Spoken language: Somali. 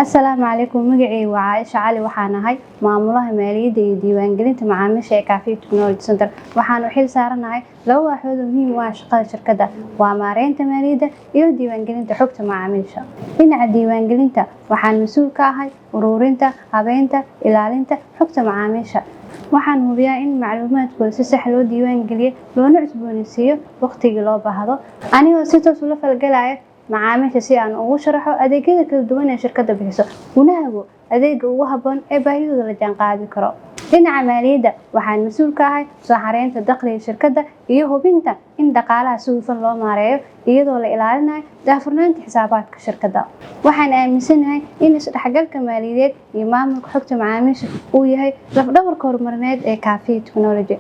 Asalaamu calaykum. Magacaygu waa Caaisha Cali. Waxaan ahay maamulaha maaliyadda iyo diiwaangelinta macaamiisha ee Kaafiye Technology Center. Waxaan u xil saaranahay laba waaxood oo muhiim u ah shaqada shirkadda: waa maareynta maaliyadda iyo diiwaangelinta xogta macaamiisha. Dhinaca diiwaangelinta, waxaan mas-uul ka ahay ururinta, habeynta, ilaalinta xogta macaamiisha. Waxaan hubiyaa in macluumaadkooda si sax loo diiwaangeliyey, loona cusbooneysiiyo waqtigii loo baahdo, anigoo si toos ula falgalaya macaamiisha si aan ugu sharaxo adeegyada kala duwan ee shirkadda bixiso, una hago adeega ugu habboon ee baahidooda la jaanqaadi karo. Dhinaca maaliyadda, waxaan mas-uul ka ahay soo xareynta dakhliga shirkadda iyo hubinta in dhaqaalaha si hufan loo maareeyo, iyadoo la ilaalinayo daahfurnaanta xisaabaadka shirkadda. Waxaan aaminsanahay in isdhexgalka maaliyadeed iyo maamulka xogta macaamiisha uu yahay laf-dhabarka horumarineed ee Kaafiye Technology.